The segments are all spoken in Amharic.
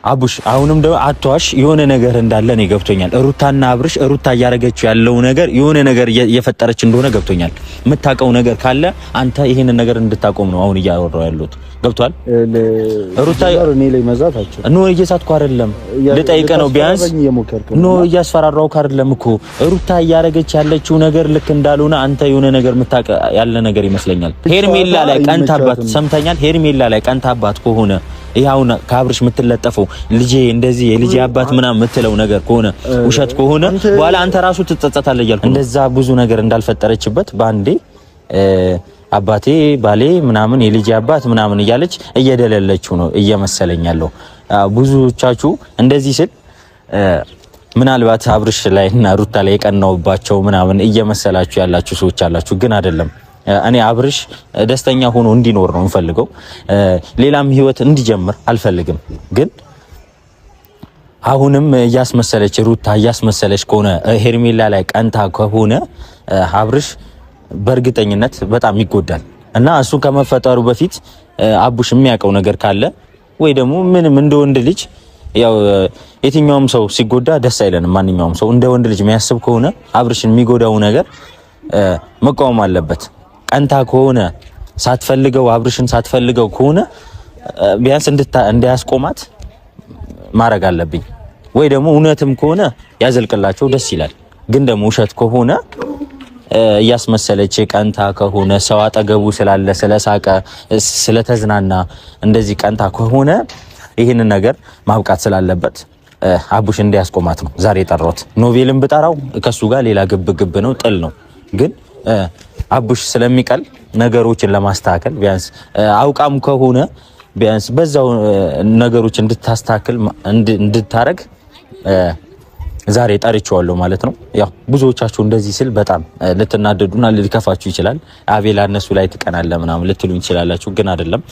አቡሽ አሁንም ደግሞ አትዋሽ። የሆነ ነገር እንዳለ እኔ ገብቶኛል። ሩታና አብርሽ ሩታ እያደረገችው ያለው ነገር የሆነ ነገር እየፈጠረች እንደሆነ ገብቶኛል። የምታውቀው ነገር ካለ አንተ ይሄንን ነገር እንድታቆም ነው አሁን እያወራሁ ያለሁት። ገብቷል? ሩታ እኔ ላይ መዛታቸው No እየሳትኩ አይደለም፣ ልጠይቅህ ነው ቢያንስ። No እያስፈራራሁህ አይደለም እኮ። ሩታ እያደረገች ያለችው ነገር ልክ እንዳልሆነ አንተ የሆነ ነገር የምታውቅ ያለ ነገር ይመስለኛል። ሄርሜላ ላይ ቀንታባት ሰምተኛል። ሄርሜላ ላይ ቀንታባት ከሆነ ይሄ አሁን ከአብርሽ የምትለጠፈው ልጄ እንደዚህ የልጄ አባት ምናምን የምትለው ነገር ከሆነ፣ ውሸት ከሆነ በኋላ አንተ ራሱ ትጸጸታለህ እያልኩ፣ እንደዛ ብዙ ነገር እንዳልፈጠረችበት በአንዴ አባቴ ባሌ ምናምን የልጄ አባት ምናምን እያለች እየደለለችው ነው እየመሰለኝ ያለው። ብዙዎቻችሁ እንደዚህ ስል ምናልባት አብርሽ ላይ እና ሩታ ላይ የቀናውባቸው ምናምን እየመሰላችሁ ያላችሁ ሰዎች አላችሁ፣ ግን አይደለም። እኔ አብርሽ ደስተኛ ሆኖ እንዲኖር ነው የምፈልገው። ሌላም ህይወት እንዲጀምር አልፈልግም። ግን አሁንም እያስመሰለች፣ ሩታ እያስመሰለች ከሆነ፣ ሄርሜላ ላይ ቀንታ ከሆነ አብርሽ በእርግጠኝነት በጣም ይጎዳል። እና እሱ ከመፈጠሩ በፊት አቡሽ የሚያውቀው ነገር ካለ ወይ ደግሞ ምንም እንደ ወንድ ልጅ፣ ያው የትኛውም ሰው ሲጎዳ ደስ አይለንም። ማንኛውም ሰው እንደ ወንድ ልጅ የሚያስብ ከሆነ አብርሽን የሚጎዳው ነገር መቃወም አለበት። ቀንታ ከሆነ፣ ሳትፈልገው አብርሽን ሳትፈልገው ከሆነ ቢያንስ እንዲያስቆማት ማድረግ አለብኝ። ወይ ደግሞ እውነትም ከሆነ ያዘልቅላቸው፣ ደስ ይላል። ግን ደግሞ ውሸት ከሆነ፣ እያስመሰለች ቀንታ ከሆነ፣ ሰው አጠገቡ ስላለ፣ ስለሳቀ፣ ስለተዝናና እንደዚህ ቀንታ ከሆነ ይህንን ነገር ማብቃት ስላለበት አቡሽ እንዲያስቆማት ነው ዛሬ የጠራሁት። ኖቬልን ብጠራው ከሱ ጋር ሌላ ግብ ግብ ነው፣ ጥል ነው። ግን አቡሽ ስለሚቀል ነገሮችን ለማስተካከል ቢያንስ አውቃም ከሆነ ቢያንስ በዛው ነገሮች እንድታስተካክል እንድታረግ ዛሬ ጠርቼዋለሁ ማለት ነው። ያው ብዙዎቻችሁ እንደዚህ ስል በጣም ልትናደዱና ሊከፋችሁ ይችላል። አቤላ እነሱ ላይ ትቀናለህ ምናምን ልትሉኝ ይችላላችሁ፣ ግን አይደለም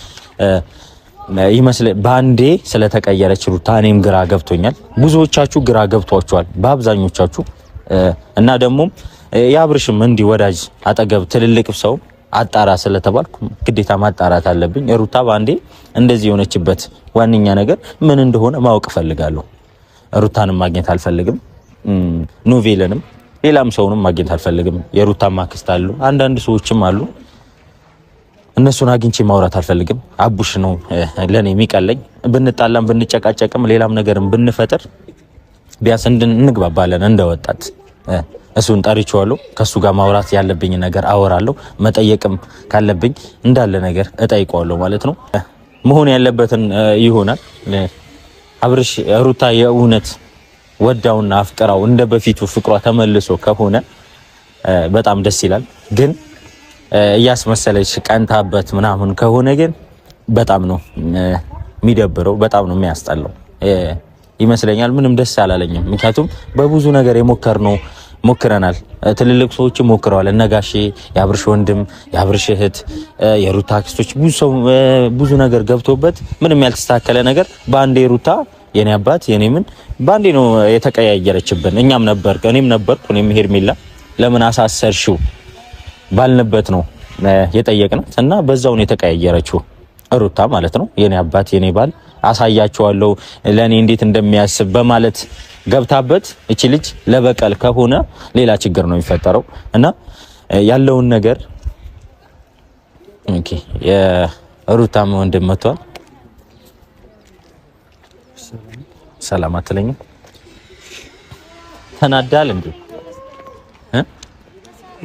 ይመስል በአንዴ ስለተቀየረች ሩታ እኔም ግራ ገብቶኛል። ብዙዎቻችሁ ግራ ገብቷችኋል፣ በአብዛኞቻችሁ። እና ደግሞ የአብርሽም እንዲህ ወዳጅ አጠገብ ትልልቅ ሰው አጣራ ስለተባልኩ ግዴታ ማጣራት አለብኝ። ሩታ በአንዴ እንደዚህ የሆነችበት ዋነኛ ነገር ምን እንደሆነ ማወቅ እፈልጋለሁ። ሩታንም ማግኘት አልፈልግም፣ ኖቬልንም ሌላም ሰውንም ማግኘት አልፈልግም። የሩታ ማክስት አሉ፣ አንዳንድ ሰዎችም አሉ። እነሱን አግኝቼ ማውራት አልፈልግም። አቡሽ ነው ለኔ የሚቀለኝ። ብንጣላም ብንጨቃጨቅም ሌላም ነገርም ብንፈጥር ቢያንስ እንግባባለን እንደ ወጣት። እሱን ጠርቼዋለሁ። ከሱ ጋር ማውራት ያለብኝ ነገር አወራለሁ። መጠየቅም ካለብኝ እንዳለ ነገር እጠይቀዋለሁ ማለት ነው። መሆን ያለበትን ይሆናል። አብርሽ ሩታ የእውነት ወዳውና አፍቅራው እንደ በፊቱ ፍቅሯ ተመልሶ ከሆነ በጣም ደስ ይላል። ግን እያስመሰለች ቀንታበት ምናምን ከሆነ ግን በጣም ነው የሚደብረው፣ በጣም ነው የሚያስጠላው ይመስለኛል። ምንም ደስ አላለኝም። ምክንያቱም በብዙ ነገር የሞከርነው ሞክረናል። ትልልቅ ሰዎችም ሞክረዋል። እነ ጋሼ፣ የአብርሽ ወንድም፣ የአብርሽ እህት፣ የሩታ አክስቶች፣ ብዙ ሰው ብዙ ነገር ገብቶበት ምንም ያልተስተካከለ ነገር በአንዴ ሩታ የኔ አባት የኔ ምን በአንዴ ነው የተቀያየረችብን። እኛም ነበር፣ እኔም ነበርኩ፣ እኔም ሄርሜላ ለምን አሳሰርሽው ባልንበት ነው የጠየቅናት እና በዛው ነው የተቀያየረችው ሩታ ማለት ነው። የኔ አባት የኔ ባል አሳያቸዋለሁ ለኔ እንዴት እንደሚያስብ በማለት ገብታበት እቺ ልጅ ለበቀል ከሆነ ሌላ ችግር ነው የሚፈጠረው። እና ያለውን ነገር okay፣ የሩታም ወንድም መጥቷል። ሰላም አትለኝም? ተናዳል እንዴ?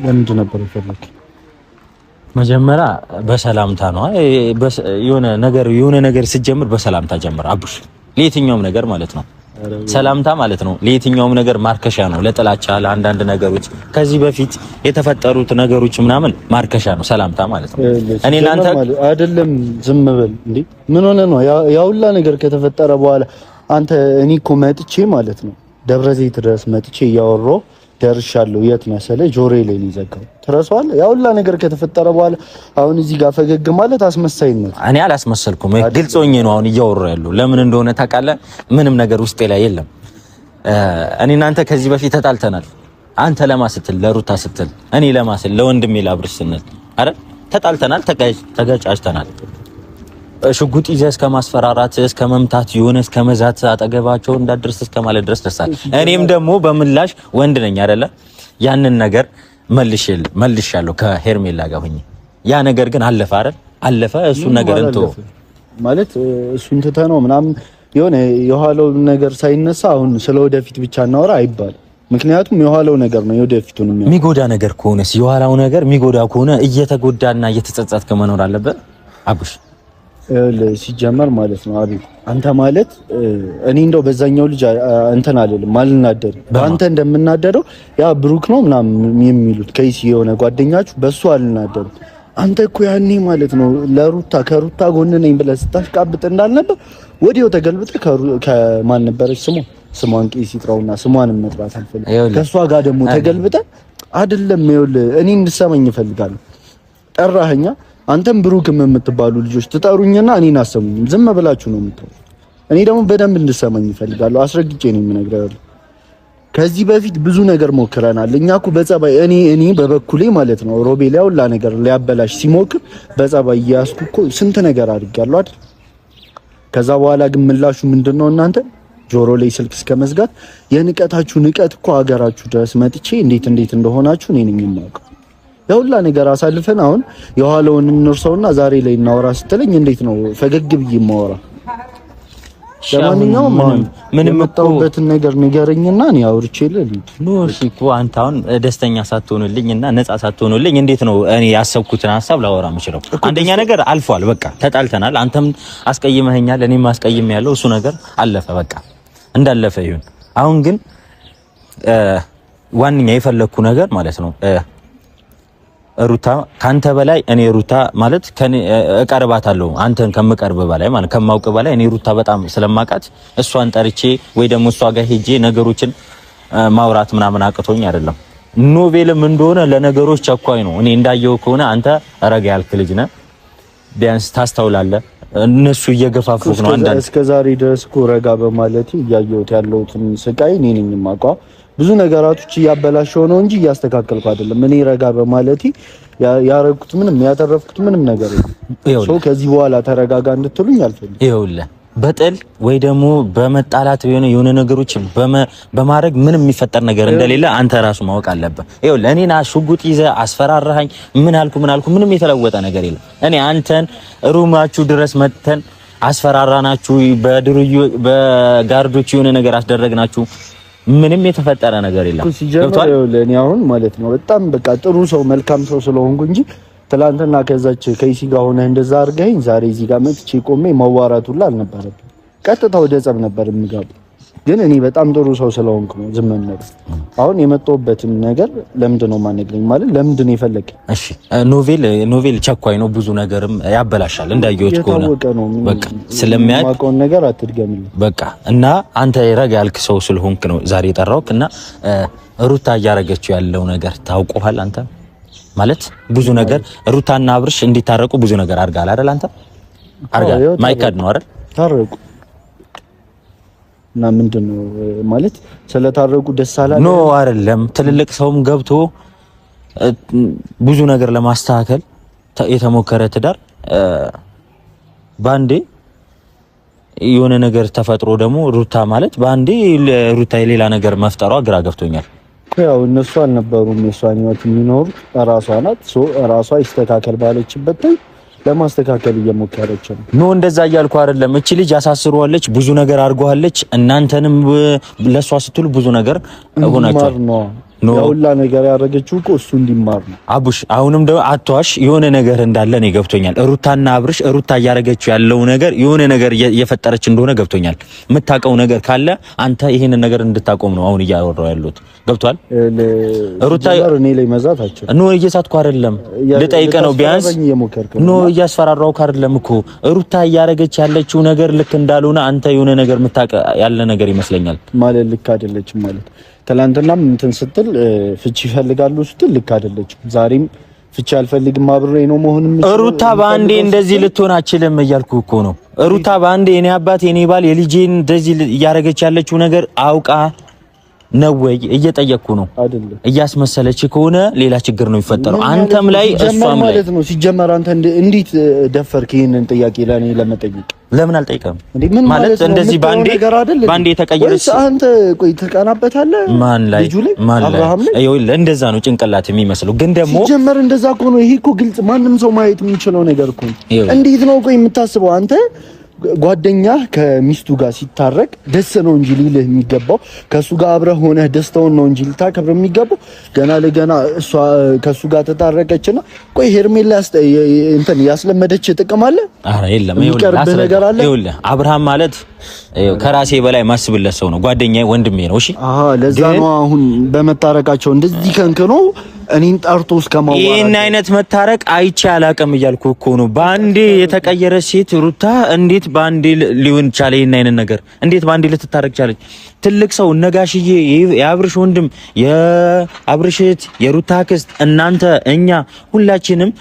ለምንድን ነበር የፈለክ? መጀመሪያ በሰላምታ ነው። የሆነ ነገር ስትጀምር በሰላምታ ጀምር አቡሽ፣ ለየትኛውም ነገር ማለት ነው። ሰላምታ ማለት ነው ለየትኛውም ነገር ማርከሻ ነው፣ ለጥላቻ፣ ለአንዳንድ ነገሮች፣ ከዚህ በፊት የተፈጠሩት ነገሮች ምናምን ማርከሻ ነው ሰላምታ ማለት ነው። እኔ ላንተ አይደለም፣ ዝም በል እንዴ! ምን ሆነ ነው? ያ ሁላ ነገር ከተፈጠረ በኋላ አንተ እኔ እኮ መጥቼ ማለት ነው ደብረ ዘይት ድረስ መጥቼ እያወራሁ ደርሻለሁ። የት መሰለህ? ጆሮዬ ላይ ነው የዘጋው። ትረሳዋለህ? ያ ሁላ ነገር ከተፈጠረ በኋላ አሁን እዚህ ጋር ፈገግ ማለት አስመሳይነት። እኔ አላስመሰልኩም። ግልጽ ሆኜ ነው አሁን እያወራሁ ያለው። ለምን እንደሆነ ታውቃለህ? ምንም ነገር ውስጤ ላይ የለም። እኔ እናንተ ከዚህ በፊት ተጣልተናል። አንተ ለማ ስትል ለሩታ ስትል፣ እኔ ለማ ስል ለወንድሜ ላብርሽ ስንል አይደል? ተጣልተናል፣ ተጋጫጭተናል። ሽጉጥ ይዘህ እስከ ማስፈራራት፣ እስከ መምታት፣ የሆነ እስከ መዛት፣ አጠገባቸው እንዳትደርስ እስከ ማለት ድረስ ደርሳል። እኔም ደግሞ በምላሽ ወንድ ነኝ አይደለ? ያንን ነገር መልሻለሁ ከሄርሜላ ጋር ሆኜ። ያ ነገር ግን አለፈ አይደል? አለፈ። እሱን ነገር እንተው ማለት እሱን ትተህ ነው ምናምን የሆነ የኋላው ነገር ሳይነሳ አሁን ስለ ወደፊት ብቻ እናወራ አይባልም። ምክንያቱም የኋላው ነገር ነው የወደፊቱን የሚጎዳ ነገር ከሆነስ የኋላው ነገር የሚጎዳ ከሆነ እየተጎዳና እየተጸጸትክ መኖር አለበት አቡሽ። ሲጀመር ማለት ነው አቤል፣ አንተ ማለት እኔ እንደው በዛኛው ልጅ እንትን አልልም፣ አልናደድም። በአንተ እንደምናደደው ያ ብሩክ ነው ምናምን የሚሉት ከይሲ የሆነ ጓደኛችሁ በሱ አልናደድም። አንተ እኮ ያኔ ማለት ነው ለሩታ ከሩታ ጎን ነኝ ብለህ ስታሽቃብጥ እንዳልነበር ወዲያው ተገልብጠህ ከማን ነበረች ስሟ ስሟን ቄስ ይጥራውና ስሟንም መጥራት አልፈልግም። ከእሷ ጋር ደግሞ ተገልብጠህ አይደለም። ይኸውልህ እኔ እንድሰማኝ እፈልጋለሁ። ጠራኸኛ አንተም ብሩክም የምትባሉ ልጆች ትጠሩኝና እኔን አሰሙኝም። ዝም ብላችሁ ነው የምታወሩት። እኔ ደግሞ በደንብ እንድሰማኝ እፈልጋለሁ። አስረግጬ ነው የምነግርህ። ከዚህ በፊት ብዙ ነገር ሞክረናል። እኛ እኮ በጸባይ እኔ በበኩሌ ማለት ነው ሮቤል ያው ሁላ ነገር ሊያበላሽ ሲሞክር በጸባይ እያያዝኩ እኮ ስንት ነገር አድርጌያለሁ አይደል? ከዛ በኋላ ግን ምላሹ ምንድነው? እናንተ ጆሮ ላይ ስልክ እስከ መዝጋት የንቀታችሁ ንቀት እኮ ሀገራችሁ ድረስ መጥቼ እንዴት እንዴት እንደሆናችሁ እኔ ነኝ የማውቀው። የሁላ ነገር አሳልፈን አሁን የኋላውን እንርሰውና ዛሬ ላይ እናወራ ስትለኝ እንዴት ነው ፈገግ ብዬ የማወራ? ለማንኛውም አሁን ምንም የመጣሁበትን ነገር ንገረኝና እኔ አውርቼ ልሂድ። No እሺ እኮ አንተ አሁን ደስተኛ ሳትሆንልኝ እና ነፃ ሳትሆንልኝ እንዴት ነው እኔ ያሰብኩትን ሀሳብ ላወራ የምችለው? አንደኛ ነገር አልፏል፣ በቃ ተጣልተናል። አንተም አስቀይመኸኛል፣ እኔም አስቀይሜያለሁ። እሱ ነገር አለፈ፣ በቃ እንዳለፈ ይሁን። አሁን ግን ዋነኛ የፈለግኩ ነገር ማለት ነው ሩታ ካንተ በላይ እኔ ሩታ ማለት እቀርባታለሁ አንተን ከምቀርብ በላይ ማለት ከማውቅ በላይ እኔ ሩታ በጣም ስለማውቃት እሷን ጠርቼ ወይ ደግሞ እሷ ጋር ሄጄ ነገሮችን ማውራት ምናምን አቅቶኝ አይደለም። ኖቬልም እንደሆነ ለነገሮች ቸኳይ ነው። እኔ እንዳየው ከሆነ አንተ ረጋ ያልክ ልጅ ነህ፣ ቢያንስ ታስተውላለህ። እነሱ እየገፋፉት ነው። አንዳንድ እስከ ዛሬ ድረስ እኮ ረጋ በማለቴ እያየሁት ያለሁትን ስቃይ እኔ ነኝ የማውቀው። ብዙ ነገራቶች እያበላሸው ነው እንጂ እያስተካከልኩ አይደለም። እኔ ረጋ በማለቴ ያረኩት ምንም ያተረፍኩት ምንም ነገር የለም። So ከዚህ በኋላ ተረጋጋ እንድትሉኝ አልፈልግም። ይኸውልህ በጥል ወይ ደግሞ በመጣላት የሆነ የሆነ ነገሮች በማድረግ ምንም የሚፈጠር ነገር እንደሌለ አንተ ራሱ ማወቅ አለብህ። ይኸውልህ እኔን ሽጉጥ ይዘህ አስፈራራኸኝ፣ ምን አልኩ ምን አልኩ፣ ምንም የተለወጠ ነገር የለም። እኔ አንተን room ኣችሁ ድረስ መጥተን አስፈራራናችሁ፣ በድርዩ በ guard ኦች የሆነ ነገር አስደረግናችሁ፣ ምንም የተፈጠረ ነገር የለም። ሲጀምር ይኸውልህ እኔ አሁን ማለት ነው በጣም በቃ ጥሩ ሰው መልካም ሰው ስለሆንኩ እንጂ ትላንትና ከዛች ከይሲ ጋር ሆነህ እንደዛ አድርገኸኝ ዛሬ እዚህ ጋር መጥቼ ቆሜ መዋራት ሁላ አልነበረብኝ። ቀጥታ ወደ ጸብ ነበር የምገባው። ግን እኔ በጣም ጥሩ ሰው ስለሆንኩ ነው ዝም የምለው። አሁን የመጣሁበትን ነገር ለምንድን ነው የማነግረኝ? ማለት ለምንድን ነው የፈለግህ? እሺ ኖቬል ኖቬል ቸኳይ ነው፣ ብዙ ነገርም ያበላሻል። እንዳየሁት ከሆነ በቃ ስለሚያውቅ የማውቀውን ነገር አትድገምልኝ በቃ። እና አንተ ረጋ ያልክ ሰው ስለሆንክ ነው ዛሬ የጠራሁት። እና ሩታ እያደረገችው ያለው ነገር ታውቀዋል አንተ ማለት ብዙ ነገር ሩታና አብርሽ እንዲታረቁ ብዙ ነገር አድርጋል አይደል? አንተ አድርጋል፣ ማይካድ ነው አይደል? ታረቁ እና ምንድን ነው ማለት ስለታረቁ ደስ አላለ? No አይደለም። ትልልቅ ሰውም ገብቶ ብዙ ነገር ለማስተካከል የተሞከረ ትዳር ባንዴ የሆነ ነገር ተፈጥሮ ደግሞ ሩታ ማለት ባንዴ ሩታ የሌላ ነገር መፍጠሯ ግራ ገብቶኛል። ያው እነሱ አልነበሩም የእሷን ህይወት የሚኖሩት እራሷ ናት። So እራሷ ይስተካከል ባለችበት ለማስተካከል እየሞከረች ነው። No እንደዛ እያልኩ አይደለም። እቺ ልጅ አሳስሯለች፣ ብዙ ነገር አድርጓለች። እናንተንም ለሷ ስትሉ ብዙ ነገር ሆናችኋል። No ያውላ ነገር ያደረገችው እኮ እሱ እንዲማር ነው። አቡሽ አሁንም ደግሞ አትዋሽ። የሆነ ነገር እንዳለ ነው ገብቶኛል። ሩታና አብርሽ ሩታ እያደረገችው ያለው ነገር የሆነ ነገር እየፈጠረች እንደሆነ ገብቶኛል። የምታውቀው ነገር ካለ አንተ ይሄንን ነገር እንድታቆም ነው አሁን እያወራሁ ያሉት። ገብቷል። ሩታ እኔ ላይ መዛት አትችልም። No እየሳትኩ አይደለም፣ ልጠይቅ ነው ቢያንስ። No እያስፈራራሁ አይደለም እኮ ሩታ እያደረገች ያለችው ነገር ልክ እንዳልሆነ አንተ የሆነ ነገር የምታውቅ ያለ ነገር ይመስለኛል። ማለት ልክ አይደለችም ማለት ትላንትናም እንትን ስትል ፍቺ ይፈልጋሉ ስትል ልክ አይደለችም። ዛሬም ፍቺ አልፈልግም አብሬ ነው መሆን። ሩታ በአንዴ እንደዚህ ልትሆን አችልም እያልኩ እኮ ነው። ሩታ በአንዴ የኔ አባት የኔ ባል የልጄን እንደዚህ እያደረገች ያለችው ነገር አውቃ ነው ወይ እየጠየቅኩ ነው። አይደለም እያስመሰለች ከሆነ ሌላ ችግር ነው የሚፈጠረው፣ አንተም ላይ እሷም ላይ ማለት ነው። ሲጀመር አንተ እንዴት ደፈርክ ይሄንን ጥያቄ ለኔ ለመጠየቅ? ለምን አልጠይቅም? ምን ማለት እንደዚህ ባንዴ ባንዴ የተቀየረች አንተ ቆይ ትቀናበታለህ? ማን ላይ ማን ላይ? ይኸውልህ እንደዛ ነው ጭንቅላት የሚመስለው። ግን ደግሞ ሲጀመር እንደዛ እኮ ነው። ይሄ እኮ ግልጽ ማንም ሰው ማየት የሚችለው ነገር እኮ ነው። እንዴት ነው ቆይ የምታስበው አንተ? ጓደኛ ከሚስቱ ጋር ሲታረቅ ደስ ነው እንጂ ሊልህ የሚገባው ከሱ ጋር አብረህ ሆነህ ደስታውን ነው እንጂ ልታከብር የሚገባው። ገና ለገና እሷ ከሱ ጋር ተታረቀችና ቆይ ሄርሜላ እንትን ያስለመደች ጥቅም አለ? ኧረ የለም። የሚቀርብህ ነገር አለ? ይኸውልህ አብርሃም ማለት ከራሴ በላይ ማስብለት ሰው ነው፣ ጓደኛዬ፣ ወንድሜ ነው። እሺ አሃ፣ ለዛ ነው አሁን በመታረቃቸው እንደዚህ ከንክኖ እኔን ጠርቶ እስከማዋራት ይህን አይነት መታረቅ አይቼ አላውቅም እያልኩ እኮ ነው። በአንዴ የተቀየረ ሴት ሩታ እንዴት በአንዴ ሊሆን ቻለ? ይህን አይነት ነገር እንዴት በአንዴ ልትታረቅ ቻለች? ትልቅ ሰው እነጋሽዬ፣ የአብርሽ ወንድም፣ የአብርሽ እህት፣ የሩታ አክስት፣ እናንተ፣ እኛ ሁላችንም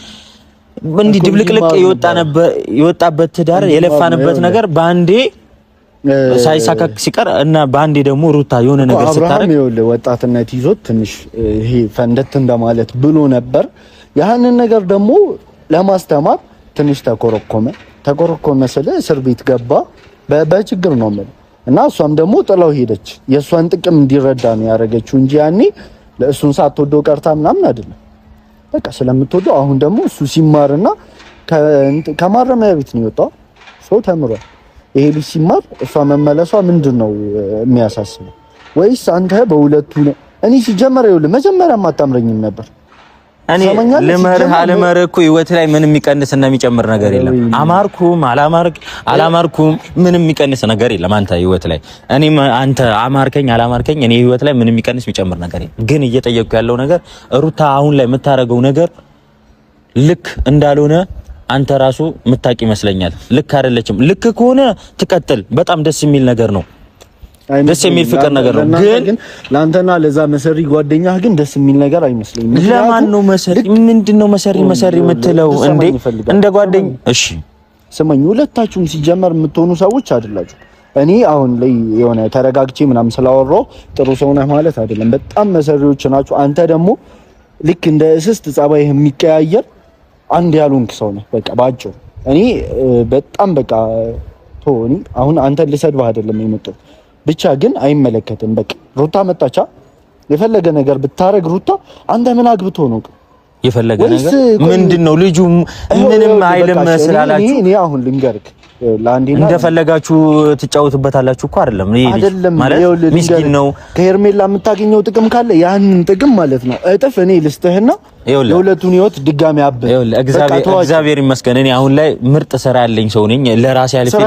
እንዲህ ድብልቅልቅ የወጣበት ትዳር የለፋንበት ነገር በአንዴ ሳይሳካ ሲቀር እና በአንዴ ደግሞ ሩታ የሆነ ነገር ስታረግ አብርሃም ይኸውልህ ወጣትነት ይዞት ትንሽ ይሄ ፈንደት እንደማለት ብሎ ነበር። ያንን ነገር ደግሞ ለማስተማር ትንሽ ተኮረኮመ ተኮረኮመ ስለ እስር ቤት ገባ። በችግር ነው የምልህ። እና እሷም ደግሞ ጥላው ሄደች። የእሷን ጥቅም እንዲረዳ ነው ያደረገችው እንጂ ያኔ ለእሱን ሳትወደው ቀርታ ምናምን አይደለም። በቃ ስለምትወደው አሁን ደግሞ እሱ ሲማርና ከማረሚያ ቤት ነው የወጣው። ሰው ተምሯል። ይሄ ልጅ ሲማር እሷ መመለሷ ምንድን ነው የሚያሳስበው? ወይስ አንተ በሁለቱ ነው? እኔ ሲጀመር ይኸውልህ መጀመሪያም አታምረኝም ነበር። እኔ ልመርህ አልመርህ እኮ ህይወት ላይ ምንም የሚቀንስ እና የሚጨምር ነገር የለም። አማርኩም አላማርኩም ምንም የሚቀንስ ነገር የለም አንተ ህይወት ላይ። እኔም አንተ አማርከኝ አላማርከኝ እኔ ህይወት ላይ ምንም የሚቀንስ የሚጨምር ነገር የለም። ግን እየጠየቅኩ ያለው ነገር ሩታ አሁን ላይ የምታደርገው ነገር ልክ እንዳልሆነ አንተ ራሱ ምታቅ ይመስለኛል። ልክ አይደለችም። ልክ ከሆነ ትቀጥል። በጣም ደስ የሚል ነገር ነው። ደስ የሚል ፍቅር ነገር ነው። ግን ለአንተና ለዛ መሰሪ ጓደኛህ ግን ደስ የሚል ነገር አይመስለኝም። ለማን ነው መሰሪ? ምንድነው መሰሪ መሰሪ የምትለው እንዴ? እንደ ጓደኛ እሺ ስመኝ፣ ሁለታችሁም ሲጀመር የምትሆኑ ሰዎች አይደላችሁ። እኔ አሁን ላይ የሆነ ተረጋግቼ ምናምን ስላወራሁ ጥሩ ሰው ነህ ማለት አይደለም። በጣም መሰሪዎች ናችሁ። አንተ ደግሞ ልክ እንደ እስስት ጸባይህ የሚቀያየር አንድ ያልሆንክ ሰው ነህ። በቃ ባጭሩ እኔ በጣም በቃ ቶኒ አሁን አንተ ልሰድብህ አይደለም የመጣሁት፣ ብቻ ግን አይመለከትም። በቃ ሩታ መጣቻ፣ የፈለገ ነገር ብታረግ ሩታ አንተ ምን አግብቶ ነው የፈለገ ነገር ምንድን ነው? ልጁ ምንም አይልም ስላላችሁ እኔ አሁን ልንገርክ ለአንዴና እንደፈለጋችሁ ትጫወቱበታላችሁ እኮ አይደለም። ይሄ ልጅ ማለት ምስኪን ነው። ከሄርሜላ የምታገኘው ጥቅም ካለ ያንን ጥቅም ማለት ነው እጥፍ እኔ ልስጥህና የሁለቱን ህይወት ድጋሚ አብ እግዚአብሔር ይመስገን እኔ አሁን ላይ ምርጥ ስራ ያለኝ ሰው ነኝ። ለራሴ አልፌ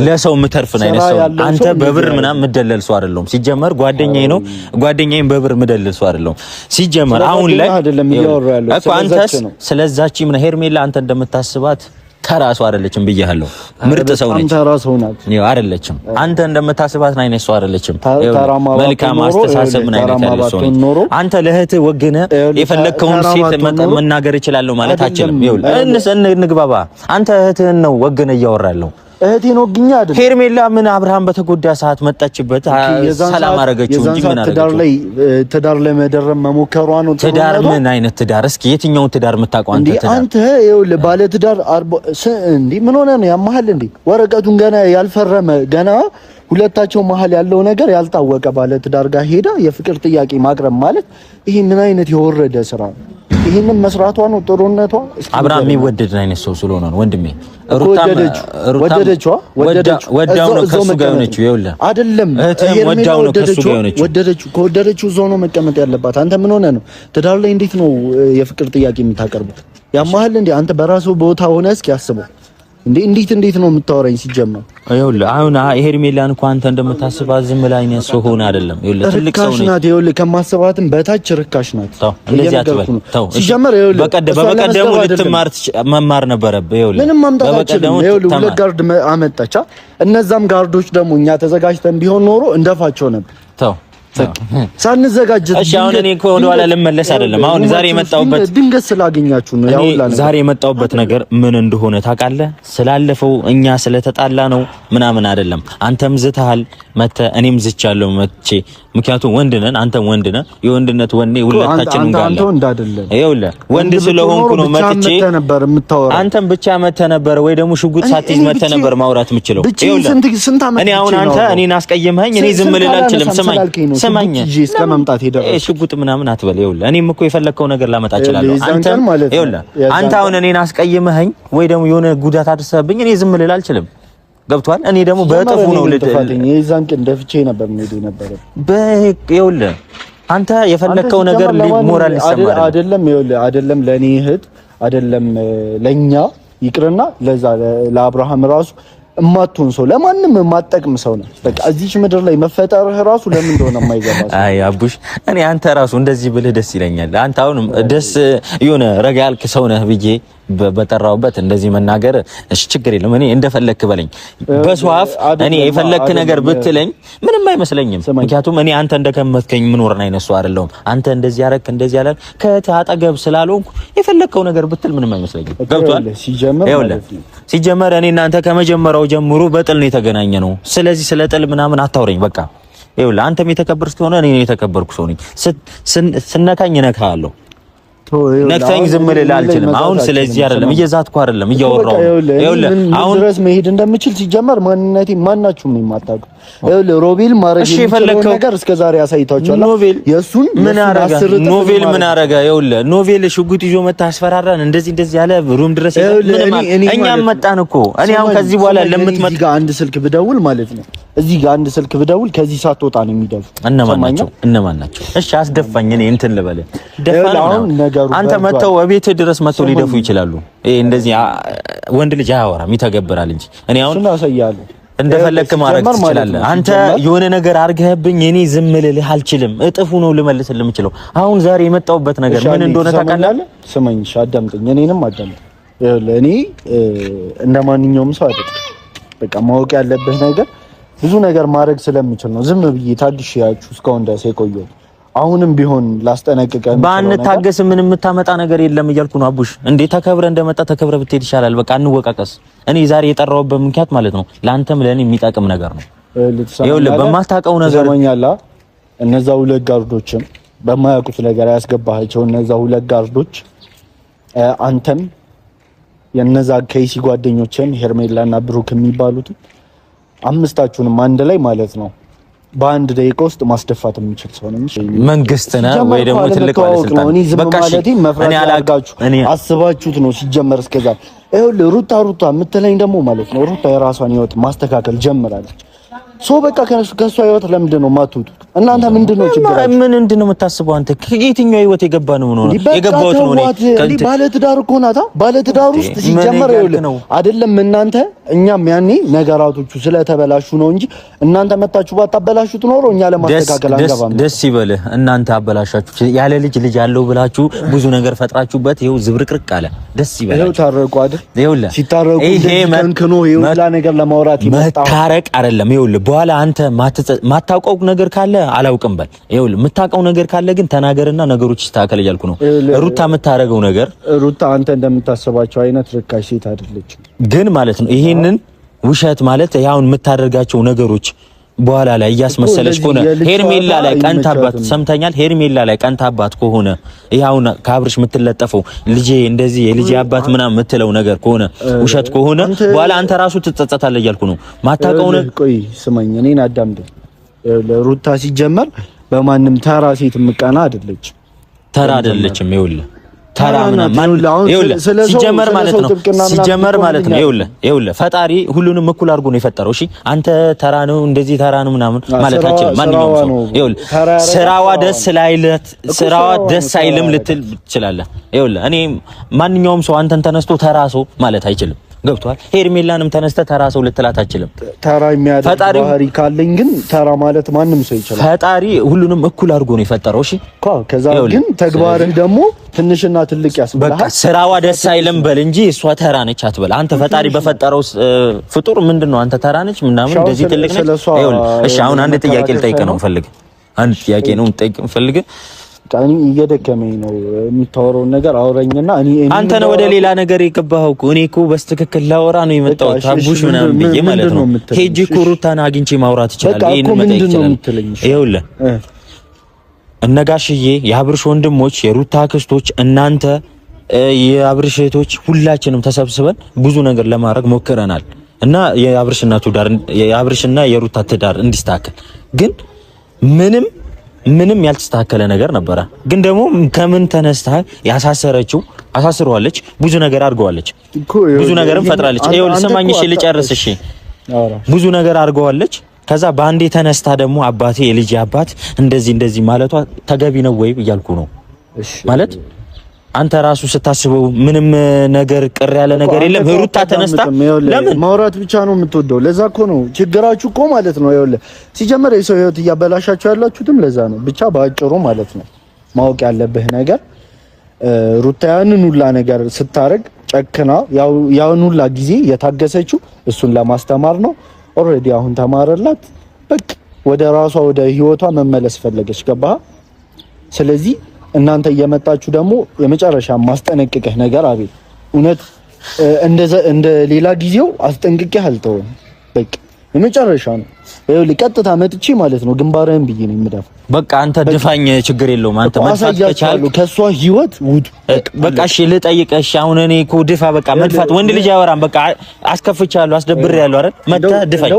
ለሰው የምተርፍ አይነት ሰው። አንተ በብር ምናምን የምደለል ሰው አይደለሁም። ሲጀመር ጓደኛዬ ነው፣ ጓደኛዬን በብር የምደለል ሰው አይደለሁም። ሲጀመር አሁን ላይ አይደለም እያወራሁ ያለው እኮ አንተስ ስለዛች ምን ሄርሜላ አንተ እንደምታስባት ተራ ሰው አይደለችም ብያለሁ። ምርጥ ሰው ነች። ተራ ሰው ናት አይደለችም። አንተ እንደምታስባት አይነት ሰው አይደለችም። መልካም አስተሳሰብ ምን አይነት ያለው ሰው ነች። አንተ ለእህትህ ወግነህ የፈለግከውን ሴት መናገር እችላለሁ ማለት አችልም። ይኸውልህ እንግባባ። አንተ እህትህን ነው ወግነህ እያወራለሁ። እህቴን ወግኛ አይደለም። ሄርሜላ ምን አብርሃም በተጎዳ ሰዓት መጣችበት፣ ሰላም አደረገችው እንጂ ምን አደረገችው? ትዳር ላይ ትዳር ለመደረብ መሞከሯ ነው። ትዳር ምን አይነት ትዳር? እስኪ የትኛውን ትዳር የምታውቀው አንተ? ትዳር አንተ ይኸውልህ፣ ባለ ትዳር እንዴ ምን ሆነ ነው ያመሃል እንዴ? ወረቀቱን ገና ያልፈረመ ገና ሁለታቸው መሀል ያለው ነገር ያልታወቀ ባለ ትዳር ጋር ሄዳ የፍቅር ጥያቄ ማቅረብ ማለት ይሄ ምን አይነት የወረደ ስራ ነው? ይሄንን መስራቷ ነው ጥሩነቷ። አብርሃም የሚወደድ አይነት ሰው ስለሆነ ነው ወንድሜ። ወደደችው ወዳው ነው ከሱ ጋር የሆነችው። ይኸውልህ አይደለም ወዳው ነው ከሱ ጋር የሆነችው። ወደደችው፣ ከወደደችው እዛው ነው መቀመጥ ያለባት። አንተ ምን ሆነህ ነው ትዳር ላይ እንዴት ነው የፍቅር ጥያቄ የምታቀርበው? ያማህል እንዴ? አንተ በራሱ ቦታ ሆነህ እስኪ አስበው። እንዴ እንዴት እንዴት ነው የምታወራኝ? ሲጀመር ይኸውልህ አሁን ሄርሜላን እኮ አንተ እንደምታስባት ዝም ብላ አይነት ሰው ሆነ አይደለም። ይኸውልህ ትልቅ ሰው ናት። ይኸውልህ ከማስባትም በታች ርካሽ ናት። ተው እንደዚህ አትበል። ተው ሲጀመር ይኸውልህ በቀደሙ ልትማር መማር ነበረብህ። ይኸውልህ ምንም ማምጣት አትችልም። ይኸውልህ ሁለት guard አመጣቻ። እነዛም guard ኦች ደግሞ እኛ ተዘጋጅተን ቢሆን ኖሮ እንደፋቸው ነበር። ተው ሳንዘጋጅ። እሺ አሁን እኔ እኮ ወደ ኋላ ልመለስ አይደለም። አሁን ዛሬ የመጣሁበት ድንገት ስላገኛችሁ ነው። ያው ዛሬ የመጣሁበት ነገር ምን እንደሆነ ታውቃለህ? ስላለፈው እኛ ስለተጣላ ነው ምናምን አይደለም። አንተም ዝተሃል፣ መተህ እኔም ዝቻለሁ መጥቼ፣ ምክንያቱም ወንድ ነን፣ አንተም ወንድ ነህ። የወንድነት ወኔ ሁለታችንም ጋር አለ። ይኸውልህ ወንድ ስለሆንኩ ነው መጥቼ። አንተም ብቻ መተህ ነበር ወይ ደግሞ ሽጉጥ ሳትይዝ መተህ ነበር ማውራት የምችለው። ይኸውልህ እኔ አሁን አንተ እኔን አስቀየምኸኝ፣ እኔ ዝም ልል አልችልም። ስማኝ ስማኝ፣ ሽጉጥ ምናምን አትበል። ይኸውልህ እኔም እኮ የፈለግከው ነገር ላመጣ እችላለሁ። አንተም ይኸውልህ አንተ አሁን እኔን አስቀየምኸኝ ወይ ደግሞ የሆነ ጉዳት አድርሰህብኝ እኔ ዝም ልል አልችልም። ገብቷል። እኔ ደግሞ በእጥፉ ነው የዛን ቀን ደፍቼ ነበር የምሄደው የነበረው። ይኸውልህ አንተ የፈለከው ነገር ሞራል ሊሰማ አይደለም። ይኸውልህ አይደለም ለእኔ እህት አይደለም ለኛ ይቅርና ለዛ ለአብርሃም ራሱ እማትሆን ሰው ለማንም የማትጠቅም ሰው ነው። በቃ እዚች ምድር ላይ መፈጠርህ ራሱ ለምን እንደሆነ የማይገባ ሰው። አይ አቡሽ፣ እኔ አንተ ራሱ እንደዚህ ብልህ ደስ ይለኛል። አንተ አሁን ደስ የሆነ ረጋ ያልክ ሰው ነህ ብዬ በጠራውበት እንደዚህ መናገር እሺ፣ ችግር የለም። እኔ እንደፈለክ በለኝ፣ በሰው አፍ እኔ የፈለክ ነገር ብትለኝ ምንም አይመስለኝም። ምክንያቱም እኔ አንተ እንደገመትከኝ ምኖርን አይነት ሰው አይደለሁም። አንተ እንደዚህ ያረክ እንደዚህ ያላል ከአጠገብ ስላልሆንኩ የፈለከው ነገር ብትል ምንም አይመስለኝም። ገብቶሃል? ሲጀመር እኔ እናንተ ከመጀመሪያው ጀምሮ በጥል ነው የተገናኘ ነው። ስለዚህ ስለ ጥል ምናምን አታውረኝ። በቃ ይኸውልህ አንተም የተከበርክ ስትሆን እኔ የተከበርኩ ሰው ነኝ። ስነካኝ እነካሃለሁ። ነክተኝ ዝም ልል አልችልም። አሁን ስለዚህ አይደለም እየዛትኩ አይደለም እያወራሁ ነው። ይኸውልህ አሁን ድረስ መሄድ እንደምችል ሲጀመር ማንነቴ ማናችሁም ነው የማታውቁት። ይኸውልህ ሮቤል ማድረግ የሚችለውን ነገር እስከ ዛሬ አሳይታችኋል። ኖቬል የሱን ምን አረገ? ኖቬል ምን አረገ? ይኸውልህ ኖቬል ሽጉጥ ይዞ መጣ አስፈራራን። እንደዚህ እንደዚህ ያለ room ድረስ እኛም መጣን እኮ። እኔ አሁን ከዚህ በኋላ ለምትመጣ እዚህ ጋር አንድ ስልክ ብደውል ማለት ነው እዚህ ጋር አንድ ስልክ ብደውል ከዚህ ሳትወጣ ነው የሚደፉ። እነማን ናቸው? እነማን ናቸው? እሺ አስደፋኝ። እኔ እንትን ልበልህ ደፋኝ። አንተ መተው እቤት ድረስ መተው ሊደፉ ይችላሉ። ይሄ እንደዚህ ወንድ ልጅ አያወራም ይተገብራል እንጂ እኔ አሁን እንደፈለክ ማድረግ ትችላለህ። አንተ የሆነ ነገር አድርገህብኝ እኔ ዝም ልልህ አልችልም። እጥፉ ነው ልመልስልህ የምችለው። አሁን ዛሬ የመጣሁበት ነገር ምን እንደሆነ ታውቃለህ? ስማኝ፣ አዳምጠኝ፣ እኔንም አዳምጠኝ። እኔ እንደማንኛውም ሰው አይደለም። በቃ ማወቅ ያለብህ ነገር ብዙ ነገር ማድረግ ስለምችል ነው ዝም ብዬ ታግሼያችሁ እስካሁን ድረስ የቆየሁት። አሁንም ቢሆን ላስጠነቅቀህ፣ ባንታገስ ምን የምታመጣ ነገር የለም እያልኩ ነው። አቡሽ እንዴ ተከብረ እንደመጣ ተከብረ ብትሄድ ይሻላል። በቃ እንወቃቀስ። እኔ ዛሬ የጠራሁበት ምክንያት ማለት ነው ለአንተም ለእኔ የሚጠቅም ነገር ነው። ይኸውልህ በማታውቀው ነገር ትሰማኛለህ። እነዛ ሁለት guard ኦችም በማያውቁት ነገር ያስገባሃቸው እነዛ ሁለት guard ኦች አንተም የነዛ ከይሲ ጓደኞችን ሄርሜላና ብሩክ የሚባሉት አምስታችሁንም አንድ ላይ ማለት ነው በአንድ ደቂቃ ውስጥ ማስደፋት የሚችል ሰው ነው። መንግስት ነህ ወይ ደግሞ ትልቅ ባለስልጣን? በቃ ማለቴ መፍራት ያርጋችሁ አስባችሁት ነው ሲጀመር። እስከዛ ይኸውልህ ሩታ ሩታ የምትለኝ ደግሞ ማለት ነው ሩታ የራሷን ህይወት ማስተካከል ጀምራለች። so በቃ ከሷ ህይወት ለምንድን ነው የማትወጡት እናንተ? ምንድን ነው ችግራችሁ? ምንድን ነው የምታስበው አንተ? ከየትኛው ህይወት የገባ ነው ነው የገባሁት ነው? እኔ ባለ ትዳር እኮ ናታ። ባለ ትዳር ውስጥ ሲጀመር ይኸውልህ አይደለም እናንተ እኛም ያኔ ነገራቶቹ ስለተበላሹ ነው እንጂ እናንተ መታችሁ ባታበላሹት ኖሮ እኛ ለማስተካከል አንገባም። ደስ ይበልህ። እናንተ አበላሻችሁ። ያለ ልጅ ልጅ አለው ብላችሁ ብዙ ነገር ፈጥራችሁበት ይኸው ዝብርቅርቅ አለ። ደስ ይበልህ። ይኸው ታረቁ አይደል? ይኸውልህ ሲታረቁ ከንክኖ ይኸውላ ነገር ለማውራት ይመጣ መታረቅ አይደለም። ይኸውልህ በኋላ አንተ ማታውቀው ነገር ካለ አላውቅም በል። ይኸውልህ የምታውቀው ነገር ካለ ግን ተናገርና ነገሮች ይስተካከል እያልኩ ነው። ሩታ የምታረገው ነገር ሩታ አንተ እንደምታስባቸው አይነት ርካሽ ሴት አይደለችም። ግን ማለት ነው ይሄንን ውሸት ማለት ያሁን የምታደርጋቸው ነገሮች በኋላ ላይ እያስመሰለች ከሆነ ሄርሜላ ላይ ቀንታባት፣ ሰምተኛል። ሄርሜላ ላይ ቀንታባት ከሆነ ይሄ ከአብርሽ የምትለጠፈው ልጄ እንደዚህ የልጄ አባት ምናምን የምትለው ነገር ከሆነ ውሸት ከሆነ በኋላ አንተ ራሱ ትጸጸታለህ እያልኩ ነው። ማታውቀው ነው። ቆይ ስማኝ፣ እኔን አዳምጠኝ። ሩታ ሲጀመር በማንም ተራ ሴት የምቀና አይደለችም። ተራ አይደለችም። ይኸውልህ ተራ ምናምን ሲጀመር ማለት ነው ሲጀመር ማለት ነው። ይኸውልህ ይኸውልህ ፈጣሪ ሁሉንም እኩል አድርጎ ነው የፈጠረው። እሺ አንተ ተራ ነው እንደዚህ ተራ ነው ምናምን ማለት አችልም። ማንኛውም ሰው ይኸውልህ ስራዋ ደስ ላይለት ስራዋ ደስ አይልም ልትል ትችላለህ። ይኸውልህ እኔ ማንኛውም ሰው አንተን ተነስቶ ተራ ሰው ማለት አይችልም። ገብቷል። ሄርሜላንም ተነስተ ተራ ሰው ልትላት አችልም። ተራ የሚያደርግ ባህሪ ካለኝ ግን ተራ ማለት ማንም ሰው ይችላል። ፈጣሪ ሁሉንም እኩል አድርጎ ነው የፈጠረው። እሺ ከዛ ግን ተግባርህ ደግሞ ትንሽና ትልቅ ያስብልሃል። በቃ ስራዋ ደስ አይልም በል እንጂ እሷ ተራ ነች አትበል። አንተ ፈጣሪ በፈጠረው ፍጡር ምንድን ነው አንተ ተራ ነች ምናምን እንደዚህ ትልቅ ነች። ይኸውልህ እሺ፣ አሁን አንድ ጥያቄ ልጠይቅህ ነው የምፈልግ። አንድ ጥያቄ ነው ልጠይቅህ የምፈልግ። እኔ እየደከመኝ ነው። የምታወራውን ነገር አውረኝና እኔ አንተ ነው ወደ ሌላ ነገር የገባኸው እኮ። እኔ እኮ በስትክክል ላወራ ነው የመጣሁት አቡሽ ምናምን ብዬ ማለት ነው። ሄጄ እኮ ሩታን አግኝቼ ማውራት ይችላል። ይሄን መጠየቅ ይችላል። ይኸውልህ እነ ጋሽዬ የአብርሽ ወንድሞች፣ የሩታ አክስቶች፣ እናንተ የአብርሽ እህቶች ሁላችንም ተሰብስበን ብዙ ነገር ለማድረግ ሞክረናል እና የአብርሽና ትዳር የአብርሽና የሩታ ትዳር እንዲስተካከል ግን ምንም ምንም ያልተስተካከለ ነገር ነበረ። ግን ደግሞ ከምን ተነስታ ያሳሰረችው አሳስረዋለች፣ ብዙ ነገር አድርገዋለች፣ ብዙ ነገርም ፈጥራለች። ይኸውልህ ስማኝ፣ እሺ ልጨርስ። እሺ ብዙ ነገር አድርገዋለች። ከዛ በአንዴ ተነስታ ደግሞ አባቴ የልጅ አባት እንደዚህ እንደዚህ ማለቷ ተገቢ ነው ወይ እያልኩ ነው ማለት አንተ ራሱ ስታስበው ምንም ነገር ቅር ያለ ነገር የለም። ሩታ ተነስታ ለምን ማውራት ብቻ ነው የምትወደው? ለዛ እኮ ነው ችግራችሁ እኮ ማለት ነው። ይኸውልህ ሲጀመር የሰው ህይወት እያበላሻችሁ ያላችሁትም ለዛ ነው። ብቻ በአጭሩ ማለት ነው ማወቅ ያለብህ ነገር ሩታ ያንን ሁላ ነገር ስታረግ ጨክና ያን ሁላ ጊዜ የታገሰችው እሱን ለማስተማር ነው። already አሁን ተማረላት። በቃ ወደ ራሷ ወደ ህይወቷ መመለስ ፈለገች። ገባህ? ስለዚህ እናንተ እየመጣችሁ ደግሞ የመጨረሻ ማስጠነቅቅህ ነገር አቤል፣ እውነት እንደ ሌላ ጊዜው አስጠንቅቄህ አልተውም። በቃ የመጨረሻ ነው። ይኸውልህ ቀጥታ መጥቼ ማለት ነው ግንባርህን ብዬ ነው የምደፋው። በቃ አንተ ድፋኝ፣ ችግር የለውም። አንተ መድፋት ከቻልክ ከእሷ ህይወት ውጡ። በቃ እሺ፣ ልጠይቅህ። እሺ አሁን እኔ እኮ ድፋ፣ በቃ መድፋት ወንድ ልጅ አያወራም። በቃ አስከፍቻለሁ፣ አስደብሬያለሁ አይደል? መጥተህ ድፋኝ፣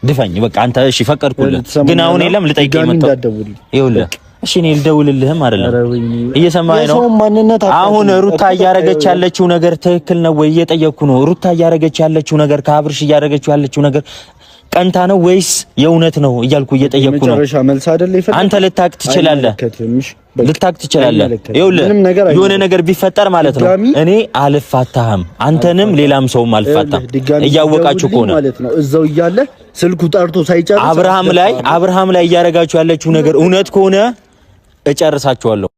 ድፋኝ። በቃ አንተ እሺ፣ ፈቀድኩልህ። ግን አሁን የለም ልጠይቅህ የመጣሁት ይኸውልህ እሺ እኔ ልደውልልህም አይደለም፣ እየሰማኸኝ ነው? አሁን ሩታ እያረገች ያለችው ነገር ትክክል ነው ወይ እየጠየቅኩ ነው። ሩታ እያረገች ያለችው ነገር ከአብርሽ እያረገችው ያለችው ነገር ቀንታ ነው ወይስ የእውነት ነው እያልኩ እየጠየቅኩ ነው። አንተ ልታቅ ትችላለህ፣ ልታቅ ትችላለህ። ይኸውልህ የሆነ ነገር ቢፈጠር ማለት ነው እኔ አልፋታህም፣ አንተንም ሌላም ሰውም አልፋታም። እያወቃችሁ ከሆነ ማለት ነው እዛው እያለ ስልኩ ጠርቶ ሳይጨርስ አብርሃም ላይ እያረጋችሁ ያለችው ነገር እውነት ከሆነ እጨርሳችኋለሁ።